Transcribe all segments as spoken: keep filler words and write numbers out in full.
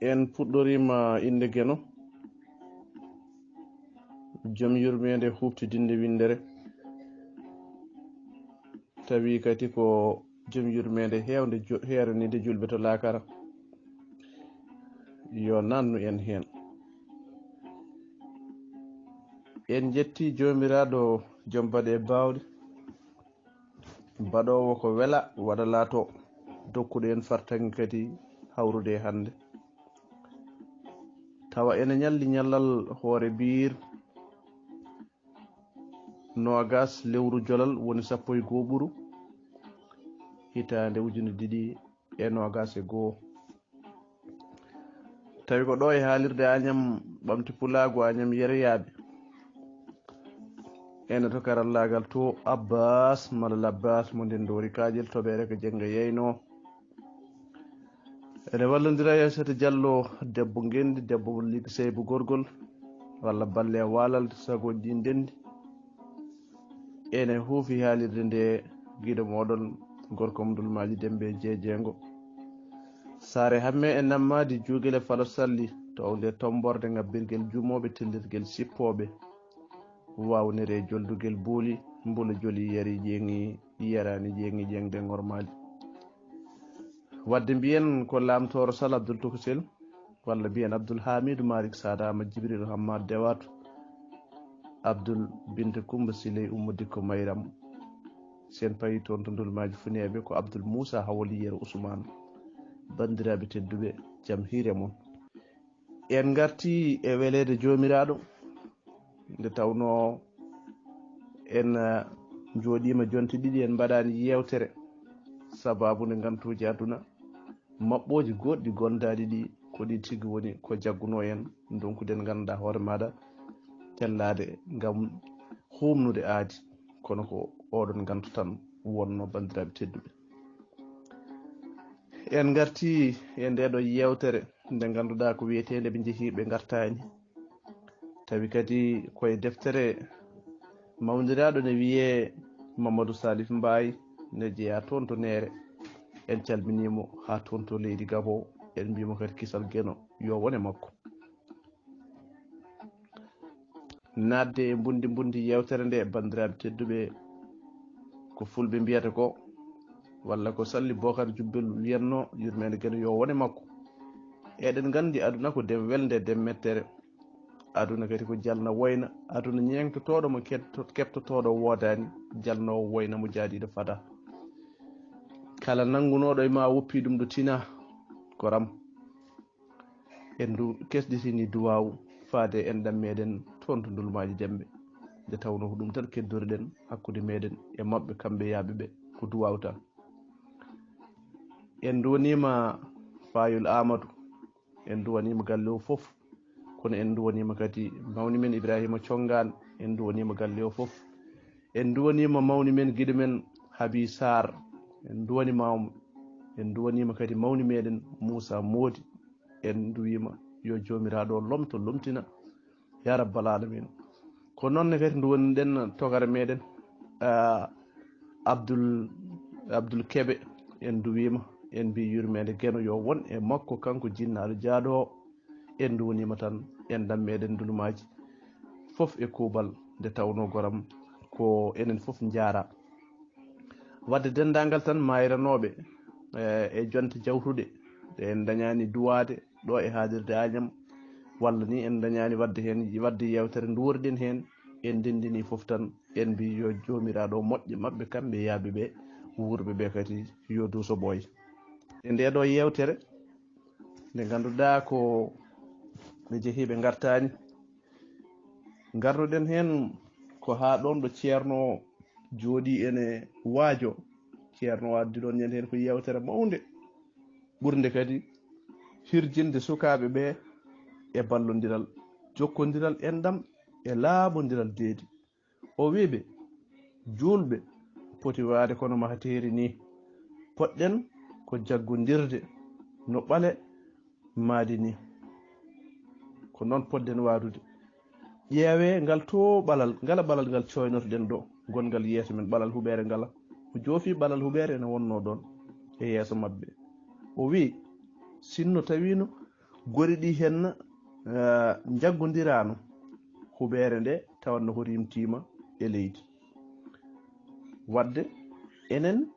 En puɗɗoriima innde Geno, jom yurmeende huuɓtidinde winndere, tawi kadi ko jom yurmeende heewnde jo-, heeraniinde juulɓe to laakara. Yo naatnu en heen. En njetti Joomiraaɗo, jom baɗe baawɗe, baɗoowo ko wela, waɗa laato, dokkuɗo en fartaŋŋe kadi hawrude e hannde. Tawa ene ñalli ñallal hoore biir, noogas lewru jolal, woni sappo e goo ɓuru, hitaande ujunere ɗiɗi e noogas e goo. Tawi ko ɗo e haalirde Añam Ɓamti Pulaagu, Añam Yereyaaɓe. Ene to karallaagal to Abbas Malal Abbas mo Ndenndoori Kaƴel, toɓeere ko Jennga yeynoo. Ene wallondira e Aysata Jallo, debbo ngenndi, debbo mo Liiki Seybu Gorgol, walla Balle Waalal, sagooji ɗi ndenndi. Ene huufi haalirde nde giɗo mooɗon, gorko mo Ndulmaaji Demmbe Jeejeengo. Saare Hamme e Nammaadi, Juugel e Falo Salli, to nder tommborde ŋabbirgel jumooɓe, tellirgel sippooɓe. Waawnere e joldugel booli, mbula joli yari jeeŋi, yaraani jeeŋi jeeŋde ŋormaali. Wadde mbiyen ko Laamtooro Sal Abdul Tokosel, walla mbiyen Abdul Haamiidu Maalik Saadaama Jibril Hammaat Dewaatu, Abdul Binte Kummba Siley Ummu Dikko Mayram. Si en payi toon to Ndulmaaji Funeeɓe ko Abdul Muusa Hawali Yero Usmaan. Banndiraaɓe tedduɓe, jam hiire mon. En ngartii e weleede Joomiraaɗo, nde tawnoo en, eh, njooɗiima jonte ɗiɗi, en mbaɗaani yeewtere, sabaabu nde ngantuuji aduna, maɓɓooji goɗɗi gondaaɗi ɗi, ko ɗi tigi woni ko jaggunoo en, ndonkuɗen ngannduɗaa hoore maaɗa tellaade ngam huumnude aadi, kono ko oɗon ngantu tan wonnoo, banndiraaɓe tedduɓe. En ngartii e ndee ɗoo yeewtere nde ngannduɗaa ko wiyeteende ɓe njehii ɓe ngartaani. Tawi kadi ko e deftere mawniraaɗo ne wiyee Mamadou Salif Mbaye, ne jeyaa toon to Neere. En calminii mo haa toon to leydi Gabon. En mbii mo kadi kisal Geno yo won e makko. Naatde e mbundi mbundi yeewtere nde, banndiraaɓe tedduɓe, ko fulɓe mbiyata ko, walla ko Salli Bokar Jubbel wiyatnoo, yurmeende Geno yo won e makko. Eɗen nganndi aduna ko dem welnde, dem mettere. Aduna kadi ko jalna woyna, aduna ñeeŋtotooɗo mo keɓto-, keɓtotooɗo woodaani, jalnoowo woyna mo jaadiiɗo fadaa. Kala nanngunooɗo e ma woppi ɗum ɗo tinaa, ko ram. En du-, kesɗitini duwaawu faade e enɗam meɗen toon to Ndulmaaji Demmbe. Nde tawnoo ko ɗum tan keddoriɗen hakkunde meɗen e maɓɓe, kamɓe yaaɓe ɓe, ko duwaawu tan. En nduwaniima Faayol Aamadu, en nduwaniima galle o fof, kono en nduwaniima kadi mawni men Ibrahiima Conngaan, en nduwaniima galle o fof. En nduwaniima mawni men, giɗo men Habi Sarr, en nduwaniima mo. En nduwaniima kadi mawni meɗen Muusa Moodi, en nduwiima yo Joomiraaɗo lomto, lomtina, yaa rabbal aalamiina. Ko noon ne kadi nduwaniɗen togare meɗen, ah, Abdul, Abdul Kebe, en nduwiima, en mbii yurmeende Geno yo won e makko, kanko jinnaaɗo jaaɗo o. En nduwaniima tan, enɗam meɗen Ndulmaaji, fof e kuuɓal, nde tawnoo goram ko enen fof njaaraa. Wadde denndaangal tan maayiranooɓe, eh, e jonte jawtuɗe, ɗe en ndañaani duwaade ɗo e haalirde Añam, walla ni en ndañaani waɗde heen, waɗde yeewtere nduworiɗen heen, en ndenndinii fof tan, en mbii yo Joomiraaɗo moƴƴo maɓɓe kamɓe yaaɓe ɓe, wuurɓe ɓe kadi yo duuso ɓooy. E ndee ɗoo yeewtere, nde ngannduɗaa ko ɓe njehii ɓe ngartaani, ngarduɗen heen ko haa ɗoon ɗo Ceerno o jooɗii ene waajo. Ceerno o addi ɗoon ñande heen ko yeewtere mawnde, ɓurnde kadi hirjinde sukaaɓe ɓe e ballondiral, jokkondiral enɗam e laaɓondiral deedi. O wii ɓe, juulɓe poti waade kono mahateeri nii. Potɗen ko jaggondirde no ɓale maadi nii. Ko noon potɗen waadude. Ƴeewee ngal too ɓalal, ngala ɓalal ngal cooynotoɗen ɗo, ngongal yeeso men, ɓalal huɓeere ngala. O joofi ɓalal huɓeere ene wonnoo ɗoon e yeeso maɓɓe. O wii, sinno tawiino gori ɗi henna, eh, njaggondirano huɓeere nde, tawanno ko rimtiima e leydi. Wadde enen,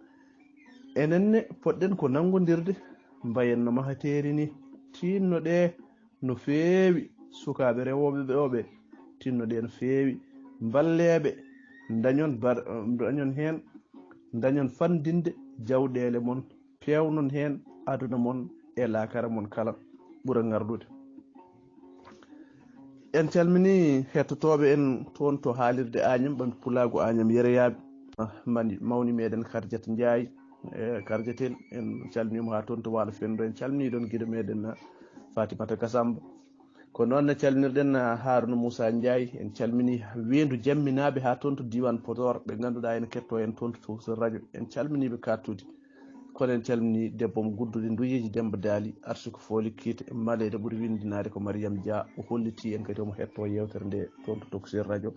enen ne poɗɗen ko nanngondirde, mbayen no mahateeri ni, tinno ɗe no feewi, sukaaɓe rewooɓe ɓe o ɓe, tinno ɗe no feewi, mballeeɓe, ndañon bar-, ndañon heen, ndañon fanndinde jawɗeele mon, peewnon heen aduna mon e laakara mon kala, ɓura ngardude. En calmini hettotooɓe en toon to haalirde Añam, ɓamɓe Pulaagu Añam Yereyaaɓe, mani mawni meɗen Karjat Njaay, e Karjatel, en calminii mo haa toon to Waalo Fenndo, en calminii ɗoon giɗo meɗen Fatimata Kasamba. Ko noon ne calminirɗen Haaruna Muusa Njaay, en calminii weendu jamminaaɓe haa toon to diiwaan Podor, ɓe ngannduɗaa ene kettoo en toon to Tokosel Radio, en calminii ɓe kattudi. Kono en calminii debbo mo gudduɗe nduyeeji Demmba Daali, arsuko Fooli Kiita, maleede ɓuri winndinaade ko Mariam Dia, o hollitii en kadi omo hettoo yeewtere nde toon to Tokosel Radio.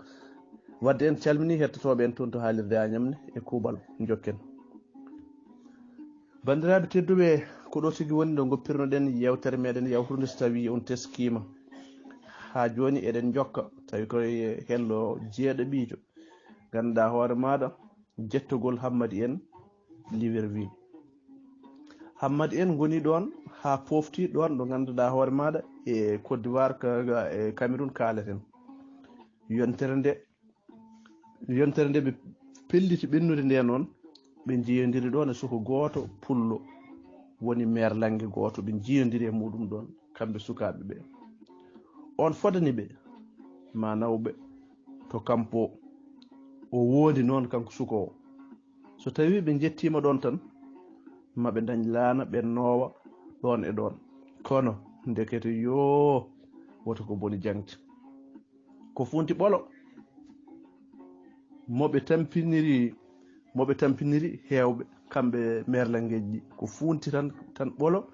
Wadde en calminii hettotooɓe en toon to haalirde Añam ne e kuuɓal, njokken. Banndiraaɓe tedduɓe, ko ɗo tigi woni ɗo ngoppirnoɗen yeewtere meɗen yawtunde, so tawii on teskiima. Haa jooni eɗen njokka, tawi koye hello jeeɗaɓiijo. Ngannduɗaa hoore maaɗa, jettogol Hammadi en Libreville. Hammadi en ngoni ɗoon haa pofti ɗoon ɗo ngannduɗaa hoore maaɗa e Côte d'Ivoire, ka, ka, e Cameroun kaaleten. Yontere nde, yontere nde ɓe pelliti ɓennude nde noon, ɓe njiyondiri ɗoon e suko gooto pullo, woni meer Lannge gooto, ɓe njiyondiri e muɗum ɗoon, kamɓe sukaaɓe ɓe. On fodani ɓe, ma nawɓe, to Kampo. O woodi noon kanko suko o. So tawii ɓe njettiima ɗoon tan, ma ɓe ndañ laana, ɓe noowa ɗoon e ɗoon. Kono ndekete yoo, woto ko boni jaŋde. Ko funti ɓolo. Mo ɓe tampiniri, mo ɓe tampiniri heewɓe, kamɓe meer Lanngeeji ɗi. Ko funti tan, tan ɓolo,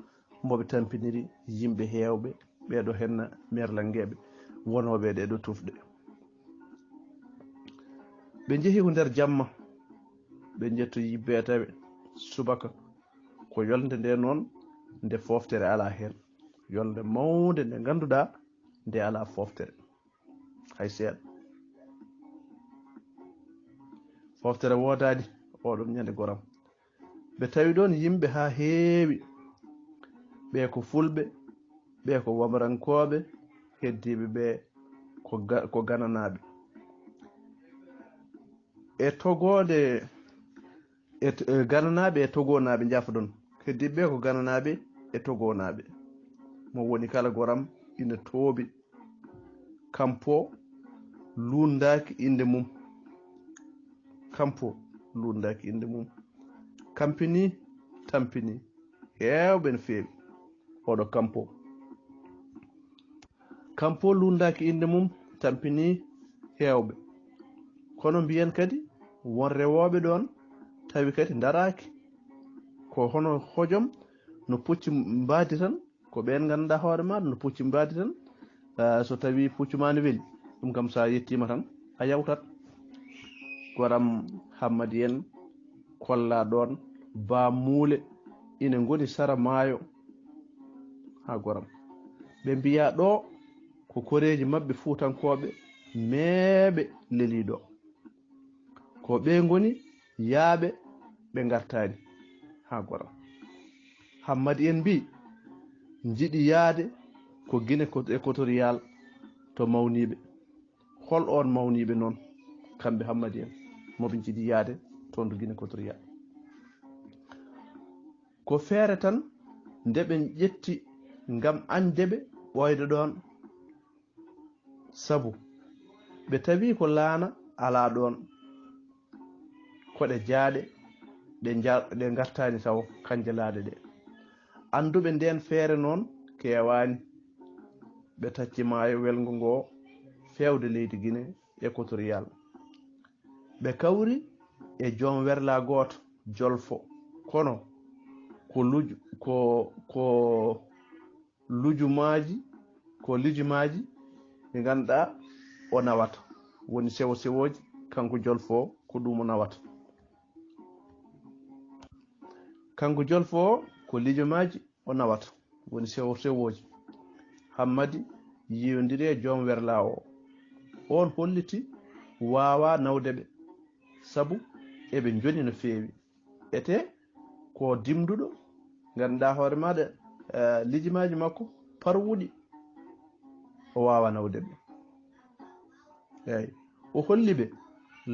mo ɓe tampiniri yimɓe heewɓe, ɓeeɗo henna meer Lanngeeɓe, wonooɓe e ɗeeɗo tufɗe. Ɓe njehi ko nder jamma, ɓe njettoyi beetawe subaka. Ko yolnde nde noon, nde fooftere alaa heen. Yolnde mawnde nde ngannduɗaa, nde alaa fooftere. Hay seeɗa. Fooftere woodaani oɗon ñande goram. Ɓe tawi ɗoon yimɓe haa heewi. Ɓe ko fulɓe, ɓe ko wamrankooɓe, heddiiɓe ɓe ko ga-, ko gananaaɓe. E togoode, e t-, e gananaaɓe e togonaaɓe, njaafo ɗon. Heddiiɓe ɓe ko gananaaɓe e togonaaɓe. Mo woni kala goram ina toobi. Kampo lunndaaki innde mum. Kampo lunndaaki innde mum. Kampini, tampini. Heewɓe no feewi. Oɗo Kampo. Kampo lunndaaki innde mum, tampini heewɓe. Kono mbiyen kadi, won rewooɓe ɗoon, tawi kadi ndaraaki. Ko hono hojom no pucci mbaadi tan, ko ɓeen ngannduɗaa hoore maaɗa no pucci mbaadi tan. Ah, so tawii puccu maa ne weli, ɗum kam so a yettiima tan, a yawtat. Goram Hammadi en kollaa ɗoon, Ba Muule ina ngoni sara maayo. Haa goram. Ɓe mbiyaa ɗo ko koreeji maɓɓe Fuutankooɓe meeɓe lelii ɗo. Ko ɓe ngoni yaaɓe, ɓe ngartaani. Haa goram. Hammadi en mbii, njiɗi yahde ko Guinée Equatoriale to mawniiɓe. Hol oon mawniiɓe noon, kamɓe Hammadi en, mo ɓe njiɗi yahde toon to Guinée Equatoriale? Ko feere tan nde ɓe ƴetti ngam añde ɓe ɓooyde ɗoon. Sabu ɓe tawi ko laana alaa ɗoon, ko ɗe jaaɗe, ɗe nja-, ɗe ngartaani tawo, kanje laaɗe ɗe. Annduɓe ndeen feere noon keewaani, ɓe tacci maayo welngo ngo feewde leydi Guinée Equatoriale. Ɓe kawri e joom werlaa gooto, Jolfo, kono ko luju-, ko, ko lujumaaji, ko lijumaaji ɗi ngannduɗaa o nawata, woni sewo sewooji, kanko Jolfo o ko ɗum o nawata. Kanko Jolfo o ko lijumaaji o nawata, woni sewo sewooji. Hammadi yiyondiri e joom werlaa o. Oon holliti waawaa nawde ɓe, sabu eɓe njoni no feewi. Etee ko dimduɗo, ngannduɗaa hoore maaɗa, eh, lijimaaji makko parwuɗi, o waawaa nawde ɓe. Eey, o holli ɓe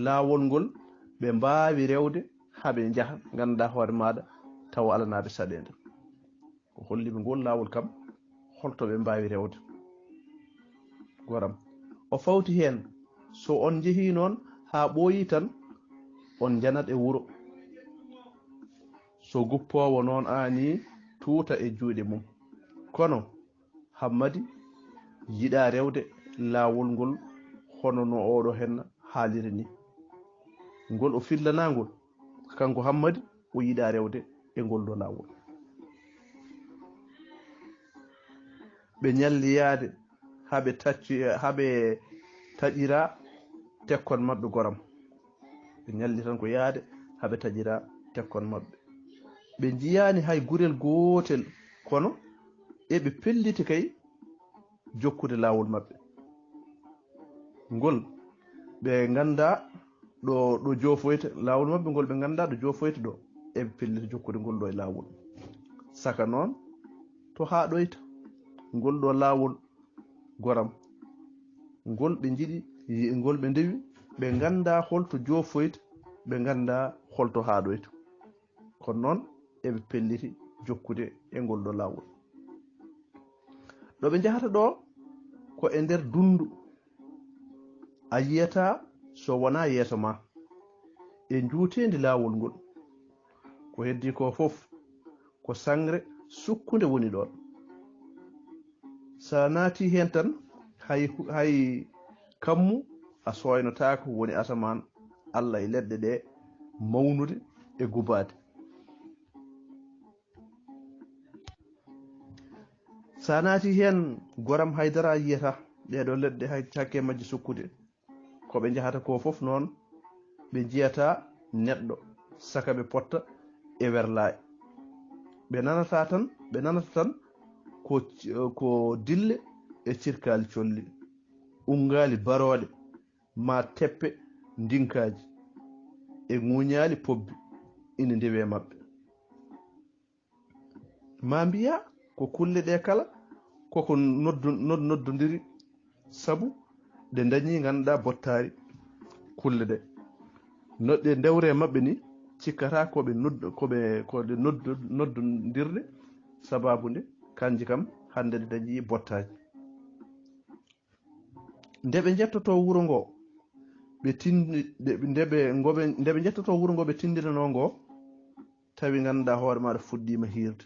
laawol ngol ɓe mbaawi rewde haa ɓe njaha, ngannduɗaa hoore maaɗa, tawa alanaa ɓe saɗeende. O holli ɓe ngol laawol kam, holto ɓe mbaawi rewde. Goram. O fawti heen, so on njehii noon haa ɓooyii tan, on njanat e wuro. So guppoowo noon aanii tuuta e juuɗe mum. Kono Hammadi yiɗaa rewde laawol ngol hono no oɗo heen haaliri ni. Ngol o fillanaangol, kanko Hammadi, o yiɗaa rewde e ngol ɗo laawol. Ɓe ñalli yaade haa ɓe tacci-, haa ɓe taƴira tekkon maɓɓe goram. Ɓe ñalli tan ko yaade haa ɓe taƴira tekkon maɓɓe. Ɓe njiyaani hay gurel gootel, kono eɓe pelliti kay jokkude laawol maɓɓe. Ngol ɓe nganndaa ɗo, ɗo joofoyta, laawol maɓɓe ngol ɓe nganndaa ɗo joofoyta ɗo, eɓe pelliti jokkude ngol ɗo e laawol. Saka noon, to haaɗoyta ngol ɗo laawol goram, ngol ɓe njiɗi, yi-, ngol ɓe ndewi, ɓe nganndaa holto joofoyta, ɓe nganndaa holto haaɗoyta. Kono noon, eɓe pelliti jokkude e ngol ɗo laawol. Ɗo ɓe njahata ɗo, ko e nder dunndu. A yiyataa so wonaa yeeso ma. E njuuteendi laawol ngol. Ko heddii ko fof, ko sangre sukkunde woni ɗoon. So a naatii heen tan, hay, hay kammu a sooynotaako, woni asamaan, Alla e leɗɗe ɗe mawnude e gubaade. So a naatii heen, goram haydara a yiyataa, ɗee ɗoo leɗɗe hay hakke majje sukkude. Ko ɓe njahata ko fof noon, ɓe njiyataa neɗɗo, saka ɓe potta e werlaay. Ɓe nanataa tan, ɓe nanata tan ko, ko dille e cirkaali colli, unngaali barooɗe, maa teppe ndinkaaji, e ŋuuñaali pobbi ina ndewi e maɓɓe. Maa mbiyaa ko kulle ɗe kala koko noddu-, nod-, noddondiri, sabu ɗe ndañi, ngannduɗaa, bottaari. Kulle ɗe, no ɗe ndewre maɓɓe ni, cikkata ko ɓe nodd-, ko ɓe, ko ɗe noddu-, noddondirɗe, sabaabu nde kanji kam hannde ɗe ndañi bottaaji. Nde ɓe njettotoo wuro ngo, ɓe tindi-, ɓe, nde ɓe, ngo ɓe, nde ɓe njettotoo wuro ngo ɓe tinndinanoo ngo, tawi, ngannduɗaa, hoore maaɗa fuɗɗiima hiirde.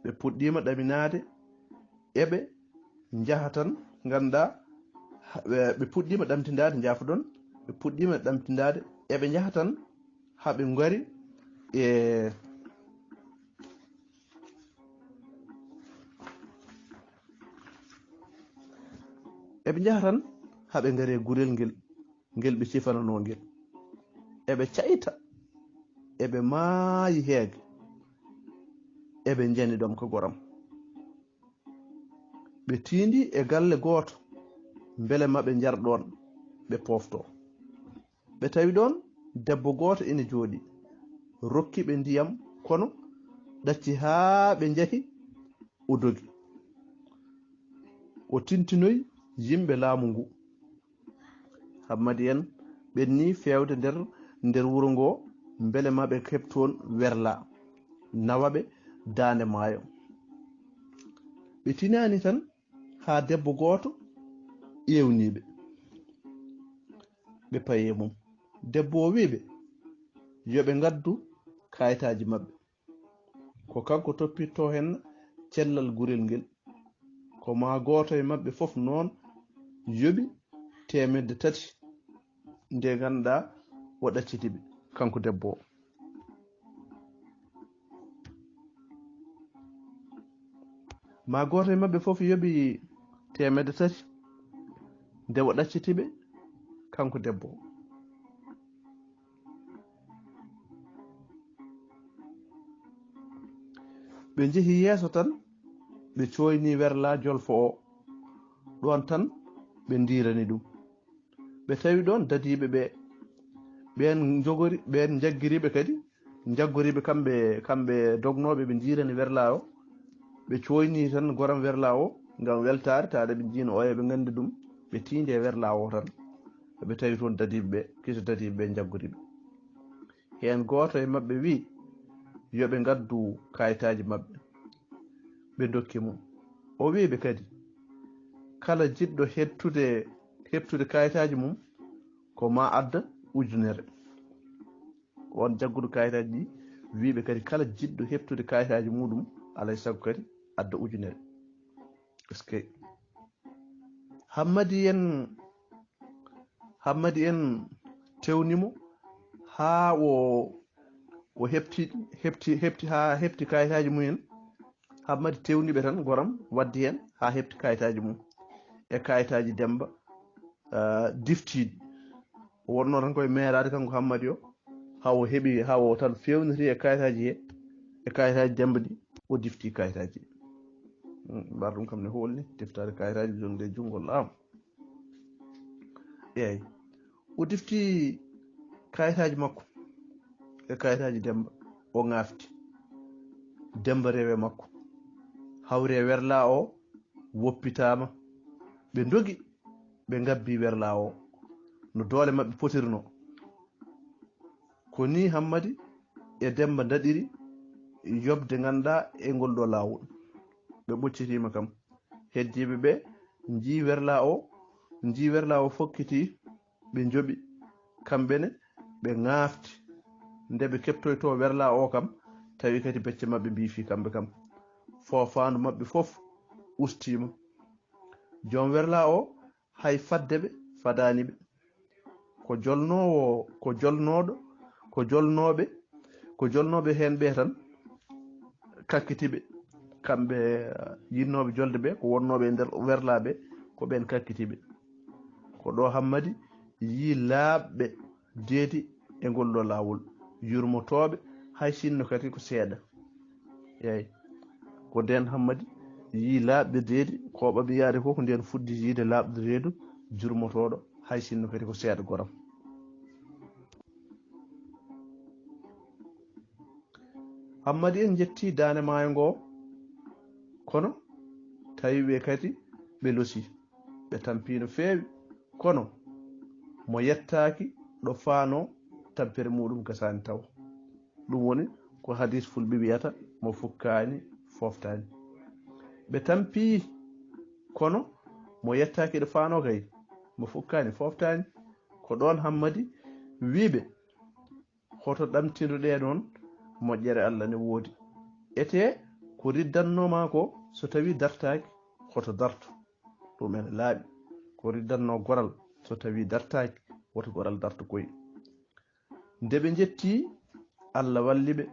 Ɓe puɗɗiima ɗaminaade, eɓe njaha tan, ngannduɗaa, ha-, ɓe, ɓe puɗɗiima ɗamtindaade, njaafoɗon, ɓe puɗɗiima ɗamtindaade, eɓe njaha tan, haa ɓe ngari e, eɓe njaha tan, haa ɓe ngari e gurel ngel, ngel ɓe cifananoo ngel. Eɓe cayta, eɓe maayi heege, eɓe njani ɗom ko goram. Ɓe tiindi e galle gooto, mbele ma ɓe njar ɗoon, ɓe pooftoo. Ɓe tawi ɗoon debbo gooto ina jooɗii, rokki ɓe ndiyam, kono ɗacci haa ɓe njahi, o dogi. O tintinoyi yimɓe laamu ngu. Hammadi en ɓenni feewde nder, nder wuro ngo, mbele ma ɓe keɓ toon werlaa, nawa ɓe daande maayo. Ɓe tinaani tan haa debbo gooto ƴeewnii ɓe. Ɓe payi e mum. Debbo o wiyi ɓe yo ɓe ngaddu kayitaaji maɓɓe. Ko kanko toppitto heen cellal gurel ngel. Ko maa gooto e maɓɓe fof noon yoɓi teemedde tati nde ngannduɗaa o ɗacciti ɓe, kanko debbo o. Maa gooto e maɓɓe fof yoɓi teemedde tati nde o ɗacciti ɓe, kanko debbo o. Ɓe njehi yeeso tan, Ɓe cooyni werlaa jolfo o. Ɗoon tan ɓe ndiirani ɗum. Ɓe tawi ɗoon dadiiɓe ɓe. Ɓeen njogori, ɓeen njaggiriiɓe kadi, njaggoriiɓe kamɓe, kamɓe dognooɓe, ɓe ndiirani werlaa o. Ɓe cooyni tan goram werlaa o ngam weltaare, taade ɓe njiino oya, ɓe nganndi ɗum, ɓe tiindi e werlaa o tan. Ɓe tawi toon dadiiɓe ɓe, kiso dadiiɓe ɓe njaggoriiɓe. Heen gooto e maɓɓe wi'i yo ɓe ngaddu kayitaaji maɓɓe. Ɓe ndokki mo. O wi'i ɓe kadi, kala jiɗɗo heɓtude, heɓtude kayitaaji mum, ko maa adda ujunere. Ko on jagguɗo kayitaaji ɗi wi'i ɓe kadi, kala jiɗɗo heɓtude kayitaaji muɗum, alay sago kadi adda ujunere. Est-ce que Hammadi en, Hammadi en tewni mo haa o, o heɓti, heɓti, heɓti, haa heɓti kayitaaji mumen. Hammadi tewni ɓe tan, goram waddi heen haa heɓti kayitaaji mum e kayitaaji Demmba, ah, diftiiɗi. O wonnoo tan koye meeraade kanko Hammadi o, haa o heɓi, haa o tan feewniti e kayitaaji he, e kayitaaji Demmba ɗi, o difti kayitaaji ɗi. Hmm, mbar ɗum kam ne hoolni, diftaade kayitaaji ɗi ɗon nde junngo laamu. Eey, o difti kayitaaji makko e kayitaaji Demmba, o ŋaafti. Demmba rewe makko, hawri e werlaa o, woppitaama. Ɓe ndogi, ɓe ngabbi werlaa o no doole maɓɓe potirnoo. Ko nii Hammadi e Demmba ndaɗiri yoɓde nganndaa e ngol ɗoo laawol. Ɓe ɓoccitiima kam. Heddiiɓe ɓe njii werlaa o, njii werlaa o fokkiti, ɓe njoɓi, kamɓe ne, ɓe ŋaafti. Nde ɓe keɓtoytoo werlaa o kam, tawi kadi becce maɓɓe mbiifii kamɓe kam. Foofaandu maɓɓe fof ustiima. Joom werlaa o, hay fadde ɓe fadaani ɓe. Ko jolnoowo, ko jolnooɗo, ko jolnooɓe, ko jolnooɓe heen ɓe tan kakkiti ɓe. Kamɓe, eh, yinnooɓe jolde ɓe, ko wonnooɓe e nder werlaa ɓe, ko ɓeen kakkiti ɓe. Ko ɗo Hammadi yii laaɓɓe deedi e ngol ɗo laawol, yurmotooɓe, hay sinno kadi ko seeɗa. Eey, ko ndeen Hammadi yii laaɓɓe deedi, ko ɓaɓi yaade ko, ko ndeen fuɗɗi yiide laaɓɗo reedu, jurmotooɗo, hay sinno kadi ko seeɗa goram. Hammadi en njetti daande maayo ngo, kono tawi ɓe kadi ɓe losi, ɓe tampi no feewi, kono mo yettaaki ɗo faano, tampere muɗum gasaani taw. Ɗum woni ko hadis fulɓe wiyata, mo fukkaani fooftaani. Ɓe tampi, kono mo yettaaki ɗo faano kay, mo fukkaani fooftaani. Ko ɗoon Hammadi wiiɓe, hoto ɗamtinduɗe noon, moƴƴere Allah ne woodi. Etee ko riddannoo ma ko, so tawii dartaaki, hoto dartu. Ɗum ene laaɓi. Ko riddannoo goral, so tawii dartaaki, woto goral dartu koy. Nde ɓe njetti, Allah walli ɓe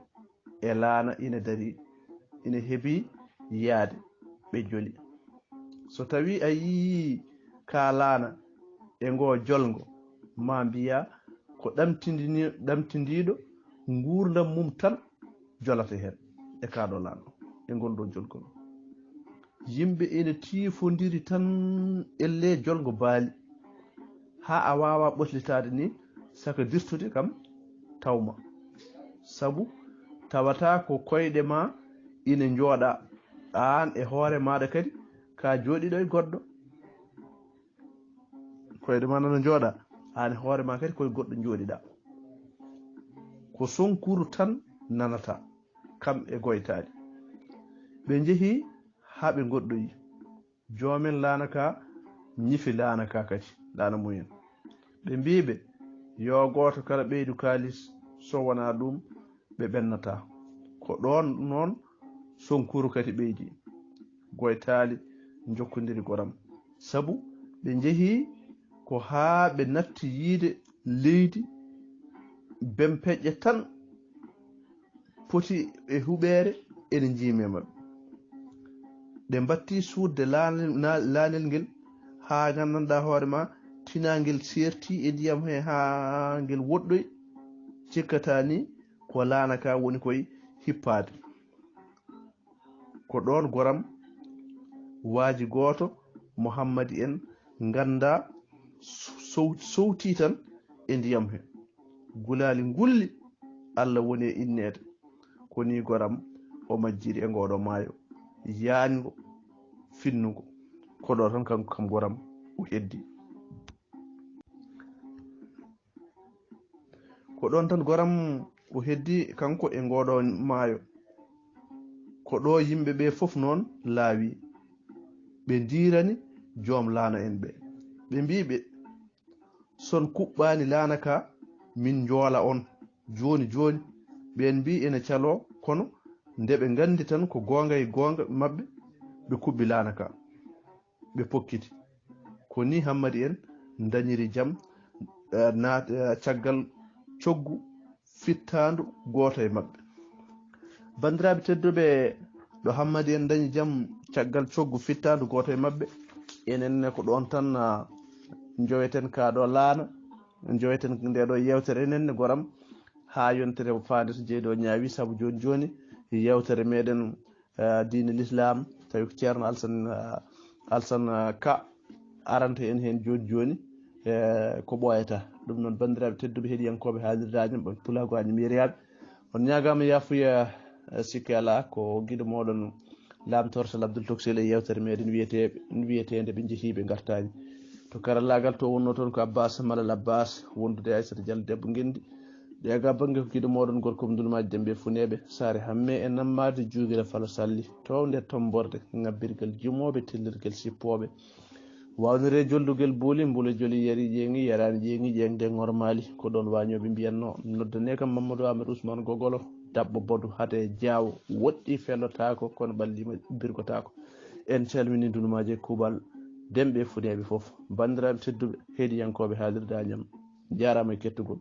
e laana ina darii, ina hebii yaade, ɓe joli. So tawii a yiyii ka laana e ngoo jolngo, ma mbiyaa ko ɗamtindini-, ɗamtindiiɗo nguurndam mum tan jolata heen e kaa ɗo laana, e ngol ɗo jolgol. Yimɓe ina tiifondiri tan, ellee jolngo baali, haa a waawaa ɓoslitaade ni, saka dirtude kam tawma. Sabu tawata ko koyɗe ma ina njooɗa, aan e hoore maaɗa kadi ka jooɗiɗo e goɗɗo. Koyɗe ma nana njooɗa, aan e hoore ma kadi koye goɗɗo njooɗiɗa. Ko sonkuru tan nanata, kam e goytaali. Ɓe njehi haa ɓe ngoɗɗoyi. Joomen laana ka ñifi laana ka kadi, laana mumen. Ɓe mbii ɓe, yo gooto kala ɓeydu kaalis, so wonaa ɗum, ɓe ɓennataa. Ko ɗoon noon sonkuru kadi ɓeydi. Goytaali njokkondiri goram. Sabu ɓe njehii ko haa ɓe natti yiide leydi bempeƴƴe tan poti e huɓeere ene njiimi e maɓɓe. Ɓe mbatti suuɗde laanel, na-, laanel ngel haa nganndanɗaa hoore ma tinaangel seerti e ndiyam he haa ngel woɗɗoyi. Cikkataa ni ko laana ka woni koye hippaade. Ko ɗoon goram Waaji gooto mo Hammadi en nganndaa sow- sowtii tan e ndiyam he. Gulaali ngulli, Allah woni e inneede. Ko nii goram o majjiri e ngooɗo maayo yaañngo, finnungo. Ko ɗo tan kanko kam goram o heddi. Ko ɗoon tan goram o heddi kanko e ngooɗo maayo. Ko ɗo yimɓe ɓe fof noon laawi. Ɓe ndiirani joom laana en ɓe. Ɓe mbii ɓe, "Son kuɓɓaani laana ka, min njoola on jooni jooni." Ɓeen mbii ene caloo, kono nde ɓe nganndi tan ko goonga e goonga maɓɓe, ɓe kuɓɓi laana ka. Ɓe pokkiti. Ko nii Hammadi en ndañiri jam, eh, naat-, eh, caggal coggu fittaandu gooto e maɓɓe. Banndiraaɓe tedduɓe, ɗo Hammadi en ndañi jam caggal coggu fittaandu gooto e maɓɓe, enen ne ko ɗoon tan, ah, njoweten kaa ɗo laana, njoweten nde ɗo yeewtere enen ne goram, haa yontere faande so jeyɗo ñaawi, sabu jooni jooni yeewtere meɗen, eh, diine l'islam, tawi ko Ceerno Alsan, eh, Alsan, eh, Ka aranta en heen jooni jooni, eh, ko ɓooyata. Ɗum noon, banndiraaɓe tedduɓe heɗiyankooɓe haalirde Añam, ɓe Pulaagu Añam yeriyaaɓe, on ñaagaama yaafuya, eh, sikke alaa, ko giɗo mooɗon Laam Tortal Abdul Toksel e yeewtere meɗen wiyeteeɓe, wiyeteende Ɓe Njehiiɓe Ngartaani. To karallaagal to wonnoo toon ko Abbas Malal Abbas, wondude e Aysata Jallo debbo Ngenndi. Ƴeegaa bannge ko giɗo mooɗon gorko Abdul Maaji Dembe Funeeɓe, Saare Hamme e Nammaade, Juugira Fala Salli, toownde tomborde, ŋabbirgal jumooɓe, tellirgal sippooɓe. Waawniree joldugel buuli, mbule joli yari ƴeeŋi, yaraani ƴeeŋi, ƴeeŋde ŋormaali. Ko ɗoon waañooɓe mbiyatnoo, noddanee kam Mamadou Amadou Ousmane Gogolo, daɓɓo bodu, hade jaawo, woɗɗi felotaako, kono ɓalliima birgotaako. En calminii ndunumaaji e kuuɓal, demɓe e funeeɓe fof. Banndiraaɓe tedduɓe, heɗiyankooɓe haalirde Añam, njaaraama e kettugol.